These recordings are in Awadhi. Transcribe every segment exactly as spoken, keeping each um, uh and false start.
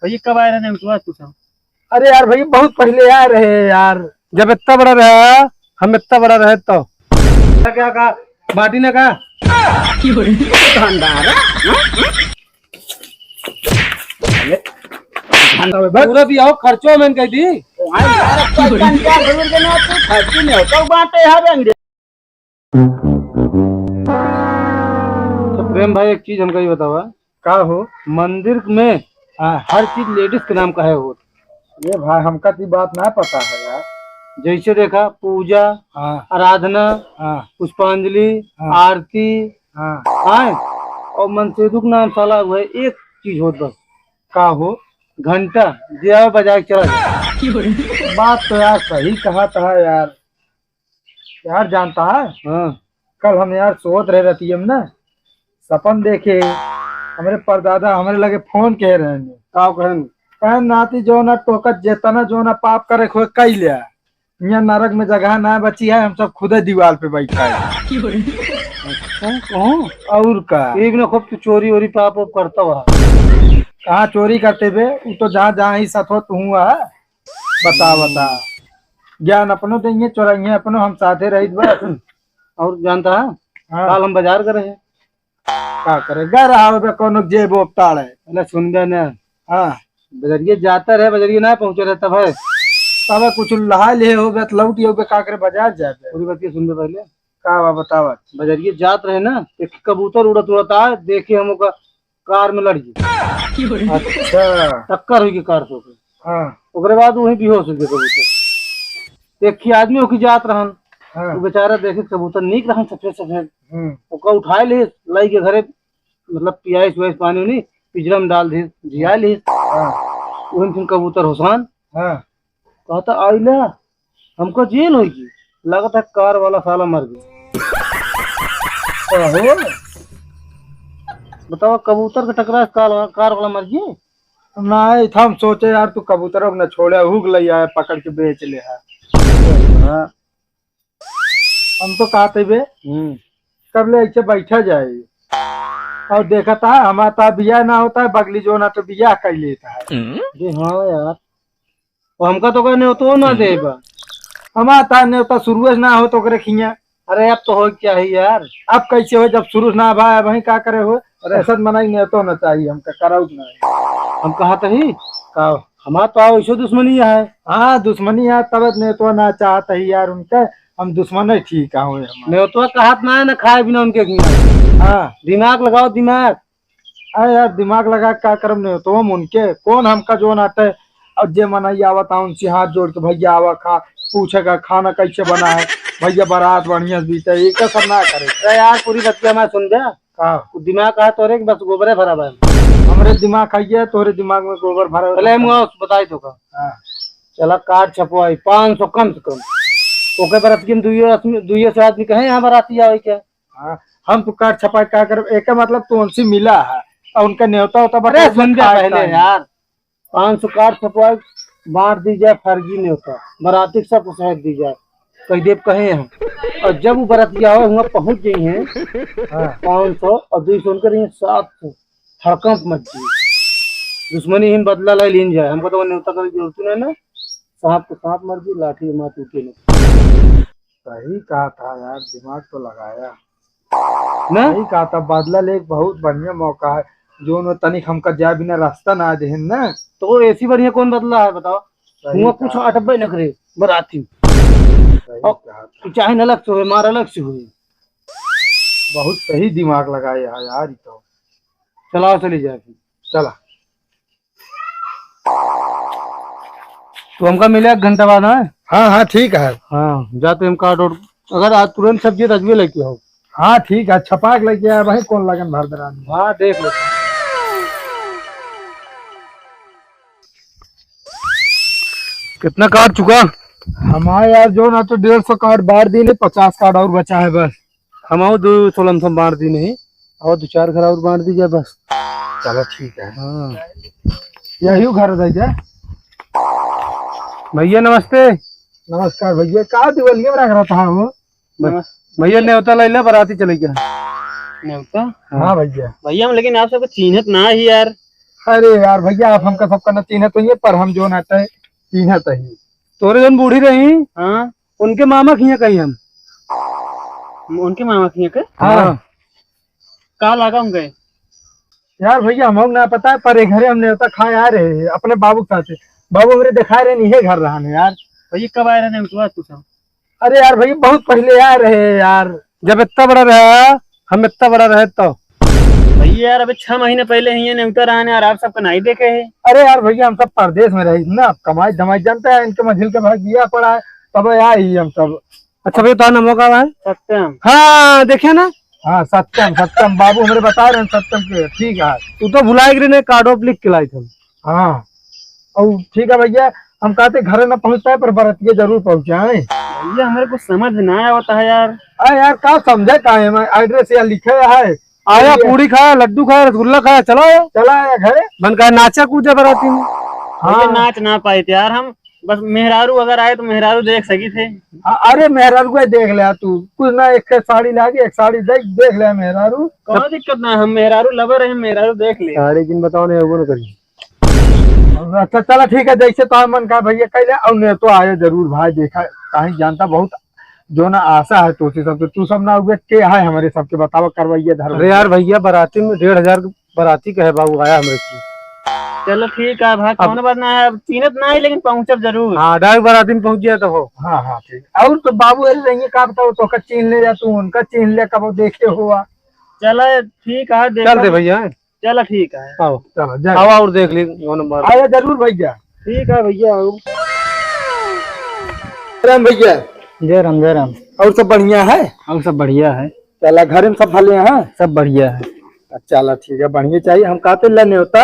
भैया कब आए रहे नेउतवा तू सब? अरे यार भैया, बहुत पहले आए रहे यार। जब इतना बड़ा रहा, हम इतना बड़ा रहे तो। क्या, क्या कहा? बाटी ना कहा? भंडारा? पूरा दिया हो, खर्चो में कह दी। तो प्रेम भाई, एक चीज हमका ये बतावा। का हो? मंदिर में हाँ। हर चीज लेडीज के नाम काहे होत? ये भाई, हमका तो ये बात ना पता है यार। जैसे देखा, पूजा, हाँ। आराधना, हाँ। पुष्पांजलि, हाँ। आरती, हाँ। आए, और मनसेधु के नाम साला हुआ है, एक चीज होत बस। का हो? घंटा, जे आवे बजा के चला जाए। बात तो यार सही कहा था यार। यार जानता है, हाँ। कल हम यार सोत रहे रतिया में ना, सपन देखे, हमरे परदादा हमरे लगे फोन कहे रहे। का कहन? कहन, "नाती जो ना टोकत जेतना जो ना पाप करे खोए कई लिया। यहाँ नरक में जगह ना बची है, हम सब खुदे दीवार पे बैठा है।" अच्छा, कहाँ? और का? एक ना खूब तू चोरी वोरी पाप वाप करता हुआ। कहाँ चोरी करते बे? वो तो जहाँ, जहाँ ही सत हो तू हुआ। बता, बता। ज्ञान अपनो देंगे, चोराइए अपनो, हम साथे रहित बस। और जानता है, हाँ। काल हम बाजार गए रहे। का करे? गए रहा होबे, कोनो जेब ओब ताड़े। अरे सुन बे ना। हाँ। बजरिए जाता रहे, बजरिए ना पहुँचे रहे तब है। तब कुछ लहा ले होबे, तो लौट होबे, का करे बाजार जाबे? पूरी बात ये सुन बे पहले। का बा बतावा? बजरिए जात रहे ना, एक कबूतर उड़त उड़त आए, देखे हम ओका कार में लड़ गई। अच्छा। टक्कर हुई कि कार से ओके। हाँ। ओकरे बाद वही बेहोश हो गए कबूतर। एक ही आदमी ओकी जात रहन। हाँ। वो बेचारा देखे कबूतर नीक रहन सफेद सफेद। हम्म। ओका उठाए ले, लाई के घरे, मतलब पियाइस उआइस पानी उनी, पिंजरा में डाल दे, जिया ले। हाँ। वही फिर कबूतर होसान। हाँ। कहता, "आइला, हमको जेल होगी।" लगता है कार वाला साला मर गया। कहो? बताओ, कबूतर के टकरा कार, कार वाला मर गया? नहीं, हम सोचे यार, तू कबूतर न छोड़े, हुक ले आए, पकड़ के बेच ले है। हाँ। हम तो कहते बे, हम्म। कब ले ऐसे बैठा जाए? और देखता है, हमारा तो बियाह ना होता है, बगली जो ना तो बियाह कर लेता है। अरे हाँ यार, और हमका तो ओकर नेवतो ना हम्म। देबा। हमार तार नेवता शुरुए से ना हो तो ओकरे खिया। अरे अब तो हो क्या है यार? अब कैसे हो जब शुरू से ना भा, वहीं का करे हो? अरे। ऐसा मनाई नेवतो ना चाहिए हमका, कराऊ ना। हम कहा तही? का? हमार तो आओ ऐसो दुश्मनी है। हाँ, दुश्मनी है, तब नेवतो ना चाहत है यार उनके। हम दुश्मन है, ठीक है, होए हमार। नेवतो कहत ना है ना खाए बिना उनके खिया। हाँ। दिमाग लगाओ, दिमाग। अरे यार, दिमाग लगा के का करब नेवतवा में उनके? कौन हमका जोन आटे? और जे मनई आवत है उनसे हाथ जोड़ के, "भैया आवा खा", पूछे का, "खाना कैसे बना है?" "भैया बारात बढ़िया से बीते", ये का सब ना करे। अरे यार, पूरी बतिया मैं सुन बे। का? वो दिमाग का है तोरे कि बस गोबरे भरा बा? हमरे दिमाग है ये, तोरे दिमाग में गोबर भरा बा। पहले हम वो बताई तो का। हाँ। चला कार्ड छपवाई, पाँच सौ कम से कम। ओके बरत के दुइयो आदमी, दुइयो से आदमी कहे यहाँ बराती आवे क्या? हाँ, हम तो कार्ड छपा के का करब? एकर मतलब तू उनसे मिला है और उनका नेवता होता अरे बता सुन जा खाए पहले खाए। यार, पाँच सौ कार्ड छपवा, बांट दी जाए फर्जी नेवता, बराती के सबको सहेज दी जाए, कह देब कहे हैं। और जब वो बरातिया हो हुआ पहुंच गई हैं, हाँ। पाँच सौ और दुई सौ उनके रही, सात सौ। हड़कंप मच गई, दुश्मनी ही बदला ले लीन जाए। हमको तो नेवता करे जरूरत नहीं ना, सांप को सांप मर गई, लाठी मार टूटे नहीं। सही कहा था यार, दिमाग तो लगाया। ना? सही कहा था, बदला ले एक बहुत बढ़िया मौका है। जो न तनिक हमका जाए बिना रास्ता ना देहन ना। तो वो ऐसी बढ़िया कौन बदला है बताओ? सही हुआ कहा। कुछ अटब्बे न करे बराती। सही और कहा था। चाहे न अलग से हुए, मार अलग से हुए। बहुत सही दिमाग लगाए है यार, ये तो। चलाओ, चली जाए फिर। चला। तो हमका मिले एक घंटा बाद, हाँ? हाँ, हाँ, ठीक है। हाँ, जाते हम कार्ड और, अगर आज तुरंत सब्जी तजबे लेके आओ। हाँ, ठीक है, छपाक लेके आया भाई, कौन लगन भर दे रहा है? हाँ, देख लो। कितना कार्ड चुका? हमारे यार जो ना तो डेढ़ सौ कार्ड बांट दी नहीं, पचास कार्ड और बचा है बस। हम आओ दो सौ लमसम बांट दी नहीं, और दो चार घर और बांट दीजिए बस। चलो ठीक है। हाँ। यही घर रह गया। भैया नमस्ते। नमस्कार भैया, का दिवालिया में रख रहा था वो? नमस्ते। भैया नेवता ले ले, बराती चले गया। नेवता? हाँ भैया। भैया हम लेकिन आप सबको चीन्हत ना ही यार। अरे यार भइया, आप हमका सबका न चीन्हत होइए, पर हम जौन हटे चीन्हत ही। तोरे जौन बूढ़ी रही, हाँ। उनके मामा किहाँ कही हम। उनके मामा किहाँ के? हाँ। हाँ। का लागा उनके? यार भइया, हमहू ना पता है, पर एक घरे हम नेवता खाए आए रहे अपने बाबू के साथे। बाबू हमरे देखाए रहे, इहे घर रहन है यार। भइया, कब आए रहे नेवतवा तू सब? अरे यार भइया, बहुत पहिले आए रहे यार, जब इतना बड़ा रहा, हम इतना बड़ा रहे तो। भइया यार, अबे छह महीने पहिले ही नेवता रहन यार, आप सबका नहीं देखे है। अरे यार भइया, हम सब परदेस में रही ना, कमाई धमाई जानते हैं, इनके मझिल के भाग दिया पड़ा है, तब आए ही हम सब। अच्छा भइया, तोहार नाम का है? सत्यम। हाँ, देखे ना? हाँ, सत्यम, सत्यम बाबू हमरे बता रहे हैं, सत्यम के, ठीक है। तू तो भुलाए गिरे ने, कार्ड ऑफ लिख के लाई थे। हाँ, और ठीक है भइया, हम कहते घरे ना पहुँच पाए, पर बरतिया जरूर पहुँचाए। भइया, हमरे कुछ समझ ना आवता है यार। अरे यार, का समझे का है, मैं एड्रेस यहाँ लिखे है। आया, भइया। पूड़ी खाया, लड्डू खाया, रसगुल्ला खाया, चला आया। चला आया घरे। मन कहा नाचा कूदा बराती में। भइया, हाँ। नाच ना पाए थे यार हम, बस मेहरारू अगर आए तो मेहरारू देख सकी थे। हाँ, अरे मेहरारू को देख ले तू, कुछ ना, एक साड़ी लागी, एक साड़ी देख, देख ले मेहरारू। कौनो दिक्कत ना, हम मेहरारू लवर है, मेहरारू देख ले। साड़ी किन बताओ ना, एगो न करी। अच्छा चला ठीक है, जैसे तो मन का भइया कह ले, और नहीं तो आयो जरूर भाई, देखा कहीं जानता बहुत जो ना आशा है तोसे सबके, तू सब ना उगे के है हमरे सबके बतावा करवाइए धर्म। अरे यार भइया, बराती में डेढ़ हजार बराती कहे बाबू आया हमरे की। चलो ठीक है भाई, अब कौनो बात ना है, अब चीनत ना है लेकिन पहुँचब जरूर। हाँ, डायरेक्ट बराती में पहुँच गया तो हो। हाँ, हाँ, ठीक। और तो बाबू ऐसे रहिए का बताओ, तो का चीन ले जा तू, उनका चीन ले कब देखे हुआ। चलो ठीक है, देखा चल दे भइया। चलो ठीक है। आओ। चलो, जय। आओ, और देख ली, कौन नंबर। आया जरूर भइया। ठीक है भइया, आओ। राम भइया। जय राम, जय राम। और सब बढ़िया है? और सब बढ़िया है। चला, घर में सब भले हैं? सब बढ़िया है। चला, ठीक है, बढ़िया चाहिए। हम कहते ले नेवता,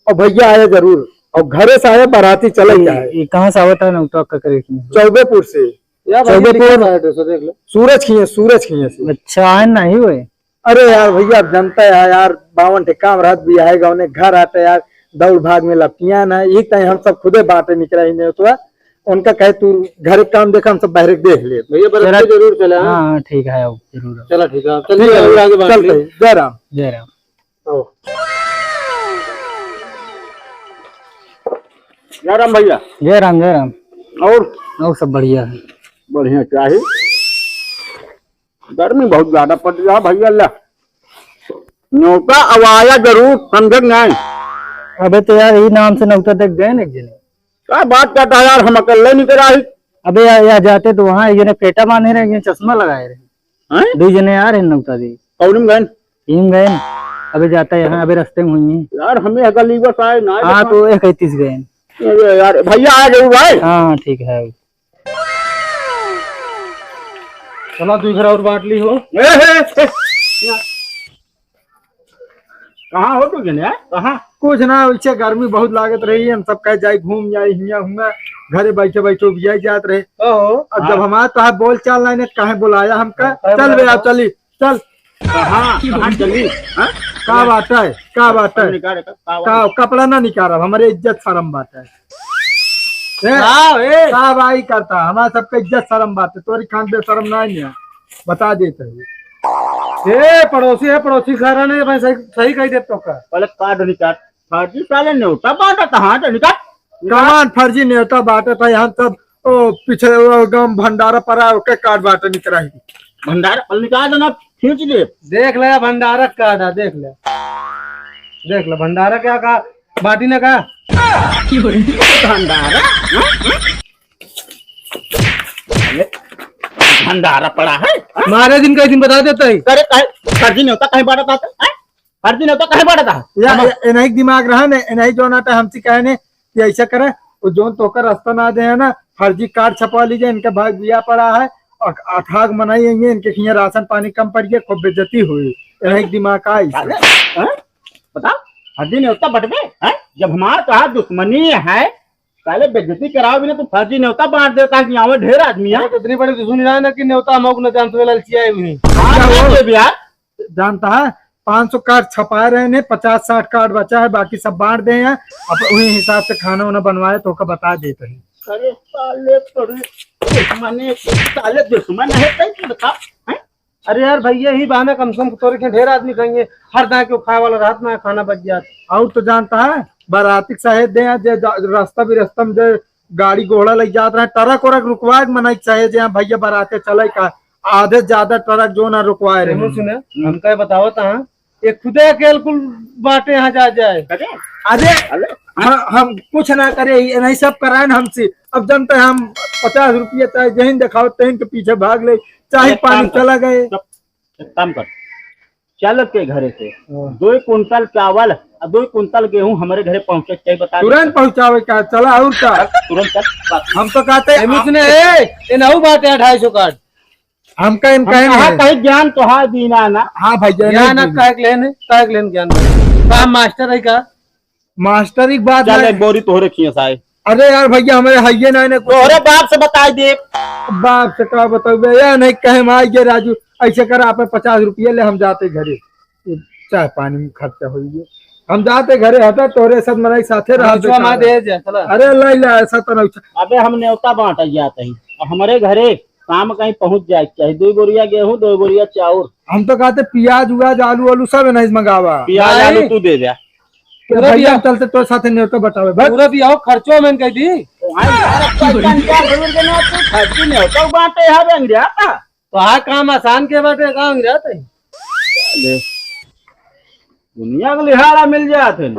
और भइया आया जरूर, और घरे से आया बराती चले ये, जाए। ये कहाँ से आवत है नेवता का करे की? चौबेपुर से। या भाई, चौबेपुर। लिखा है address, देख लो। सूरज खिए, सूरज खिए से। अच्छा, आए नहीं हुए। अरे यार भइया, आप जानता है यार, बावन ठे काम रहत भी है, गौने घर आते यार, दौड़ भाग में लपटियान है, यही ताई हम सब खुदे बांटे निकरा ही नेवतवा। उनका कहे तू घर के काम देखा, हम सब बाहर के देख ले। भइया, बराती चला। जरूर चला, हाँ? हाँ, हाँ, ठीक है, आओ, जरूर आओ। चला, ठीक है, ठीक चलिए, है, और आगे बांट चलते ली। हैं। जय राम। जय राम। आओ। जय राम भइया। जय राम, जय राम। और? और सब बढ़िया है। बढ़िया चाहिए। गर्मी बहुत ज्यादा पड़ रहा भइया, ला। नेवता अब आया जरूर, समझे कि नहीं? अबे तो यार, यही नाम से नेवता देख गए ना एक जने। का बात करता है यार, हम अकेले नहीं करा ही। अबे यार, यहाँ जाते तो वहाँ एक जने फेटा बांधे रहे, एक जने चश्मा लगाए रहे। हैं? दो जने आ रहे नेवता दे। कौन में गए? तीन गए। अबे जाता है यहाँ, अबे रास्ते में हुई है। यार, हमें अगर लीवर आए ना, हाँ, देखा। तो इकतीस गए। अरे यार, भइया आ जाओ भाई। हाँ, हाँ, ठीक है। चला, तू घर और बांट ली हो। ए, ए, ए, या। कहाँ हो तू जने, यार? कहाँ? कुछ ना, वैसे गर्मी बहुत लागत रही, हम सब कहे जाई घूम जाई, हियाँ हुआँ, घरे बैठे बैठे उबियाई जात रहे। ओहो। अब जब हाँ। हमारे तो बोल चाल नहीं, तो काहे बुलाया हमका? हाँ, चल बे, बोला। आप चली, चल। कहाँ, कहाँ चली? हाँ? का बात है? का बात है? निकाल, का बात का, है? कपड़ा ना निकाल, हमारे इज्जत शर्म बात है। ए, हाँ, ए। का भाई करता? हमारा सबका इज्जत शर्म बात है। तोरी खान बेशरम ना है, बता देते हैं। ए, पड़ोसी है, पड़ोसी सारा ने भाई सही, सही कही देत तो का। पहले काट निकाल। फर्जी साले नेवता बांटा था, हाँ, तो निकाल। कमान फर्जी नेवता बांटा था, यहाँ सब, ओ, पीछे वो गाँव भंडारा पड़ा, ओके काट बांटा निकला ही। भंडारा, पहले निकाल दो ना, खींच ले। देख ले भंडारा का था, देख ले। देख ले भंडारा क्या कहा, बाटी ने कहा। भंडारा? हाँ? हाँ? अरे, भंडारा पड़ा है, हाँ? मारे दिन का दिन बता देता है। अरे, काहे फर्जी नेवता काहे बांटा था, हाँ? फर्जी नेवता काहे बांटा था? या, हम या, इन्हीं दिमाग रहा ने, इन्हीं जो ना था हमसे कहे ने कि ऐसा करे, वो जोन तोकर रास्ता ना दे है ना, फर्जी कार्ड छपवा लीजिए, इनका भाग दिया पड़ा है, और अठाग मनाई है, इनके हियाँ राशन पानी कम पड़ गया, खूब बेइज्जती हुई, इन्हीं दिमाग का ऐसा। अरे, हाँ? बताओ, फर्जी नेवता बटबे, हैं? जब हमार तोहार दुश्मनी है, पहले बेइज्जती कराओ भी ना, तो फर्जी नेवता बांट देता है कि यहाँ ढेर आदमी है। अरे, तो इतनी बड़ी दुश्मनी ना है ना कि नेवता हम लोग न जानते हुए ललचिया है उन्हीं। हाँ, क्या क्या वो? ये भी यार। जानता है, पाँच सौ कार्ड छपाए रहे हैं, पचास साठ कार्ड बचा है, बाकी सब बांट दे हैं। अब वही हिसाब से खाना वाना बनवाए तो ओका बता देते हैं। अरे साले, तोरे दुश्मन है, साले दुश्मन है, तै की बताओ, हैं? अरे यार भइया, ही बहाना कम से कम तोरे के ढेर आदमी खाएंगे, हर दाएं के खाए वाला रहत ना, खाना बच जात। और तो जानता है, बराती के सहेज दे, जे जा-, रास्ता भी रास्ता में जे गाड़ी घोड़ा लग जात रहे, ट्रक उरक रुकवाए के मनाई के सहेज, यहाँ भइया बराते चले का, आधे से ज्यादा ट्रक जो ना रुकवाए रहे। सुनो, सुनो, हमका ये बताओ तो, हाँ, ये खुदे अकेल कुल बाटे यहाँ जा जाए। अरे, अरे, अरे, हम, हम कुछ ना करे, ये नहीं सब कराए ना हमसे। अब जनते हम पचास रुपये चाहे जहिन देखाओ, तहिन के पीछे भाग ले, चाहे एक पानी काम कर, चला गए। चुप, एक काम कर, चल के घरे से हाँ। दो कुंटल चावल और दो कुंटल गेहूं हमारे घरे पहुंचे, क्या बता दे। तुरंत पहुंचावे का, चला और का? चल, तुरंत चल, बस। हम तो कहते ए, मुझने, ए, ए, नहु बात है ढाई सौ कार्ड। हमका इन हम कहे कहा नहीं। कहीं ज्ञान तो है दीना ना। हाँ भैया, ज्ञान नहीं ना दीना। कहे के लेन, कहे के लेन ज्ञान। का मास्टर है का? मास्टर एक बात चल, नहीं। एक बोरी तोहरे खिए साए। अरे यार भैया, हमारे हइये नहीं ने कुछ। तोहरे बाप से बताई दे। बाप से का बताऊबे? या नहीं कहे में आई गे राजू, ऐसे कर, आप पचास रुपये ले, हम जाते घरे, चाय पानी में खर्चा होइए, हम जाते घरे, हटा तोरे सब मनाई साथे रहा खर्चवा बेचारा। मार दे जा, चला। अरे लाई ला, ऐसा तो नहीं। अबे हम न्योता बांटा जाते हैं, और हमारे घरे काम कहीं पहुंच जाए के चाही। दो बोरिया गेहूं, दो बोरिया चाउर। हम तो कहते प्याज उयाज, आलू आलू सब नहीं मंगावा। प्याज नहीं। आलू तू दे जा। तो पूरा भैया भी हम चलते तो साथे न्योता बटावे, बस। पूरा भी आओ, खर्चो में कह दी। तो हाँ यार, अब तो इतना क्या जरूर के ना तू खर्ची न्योता बांटे है बे अंग्रेजा। तो हाँ, काम आसान के बाटे, काम अंग्रेजा है। ले। दुनिया के लिहाड़ा मिल जात है।